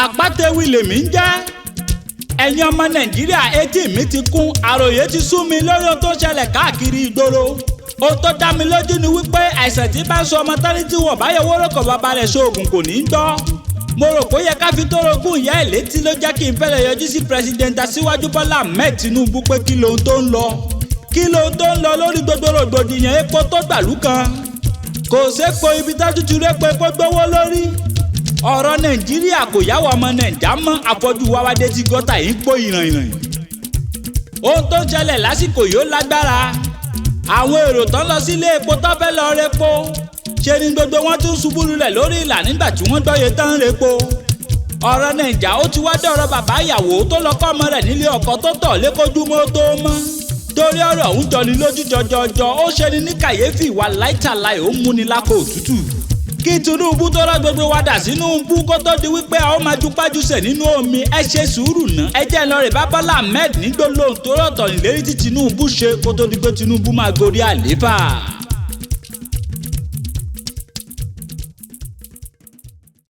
Àpátéwì lèmi ń jẹ́. Ẹ̀yin ọmọ Nàìjíríà, etí mi ti kún, àròyé ti sú mi lórí ohun tó ṣẹlẹ̀ káàkiri ìgboro. Ohun tó dá mi lójú ni wípé àìsàn tí bá ń sọ ọmọ tálí tí wọ́n bá yẹ wórókọ̀ bàbá rẹ̀ ṣoògùn kò ní í gbọ́. Mo rò pé ó yẹ ká fi tórogún ìyá ẹ̀ létí ló jẹ́ kí n fẹ́lẹ̀ yọjú sí President Aṣíwájú Bọ́lá Ahmed Tinubu pé kí lohun tó ń lọ, kí lohun tó ń lọ lórí gbogbo rògbòdìyàn epo tó gbàlú kan. Kò sépo ibi tájú ti répo, epo gbówó lórí. Ọ̀rọ̀ Nàìjíríà kò yáwọ̀ ọmọ Nàìjà mọ́, àfọ́jú wáwádé tí gọ́tà yìí ń pò ìrànyìnrìn. Ohun tó ń ṣẹlẹ̀ lásìkò yìí ó lágbára. Àwọn èrò tán lọ sílé epo tó fẹ́ lọ repo, ṣe ni gbogbo wọn tún ṣubú lulẹ̀ lórí ìlà nígbà tí wọ́n gbọ́yé tán repo. Ọ̀rọ̀ Nàìjà ó ti wá dọ̀rọ̀ bàbá ìyàwó tó lọ kọ́ ọmọ rẹ̀ nílé ọkọ tó tọ̀ lékojúmọ́ tó mọ́. Torí ọ̀rọ̀ ọ̀hún jọni lójú jọjọjọ, ó ṣe ni ní kàyéfì, wà láìtàláì, ó múni lákò òtútù. Kí Tinubu tó rọ gbogbo wa dà sínú bú kó tó di wípé a ó máa jupájúṣe nínú omi, ẹ ṣe sùúrù ná. Ẹ jẹ́ lọ rè bá Bọ́lá Ahmed ní gbólóhùn tó rọ̀tọ̀ nílérí tí Tinubu ṣe kó tó di pé Tinubu máa gorí àlééfà.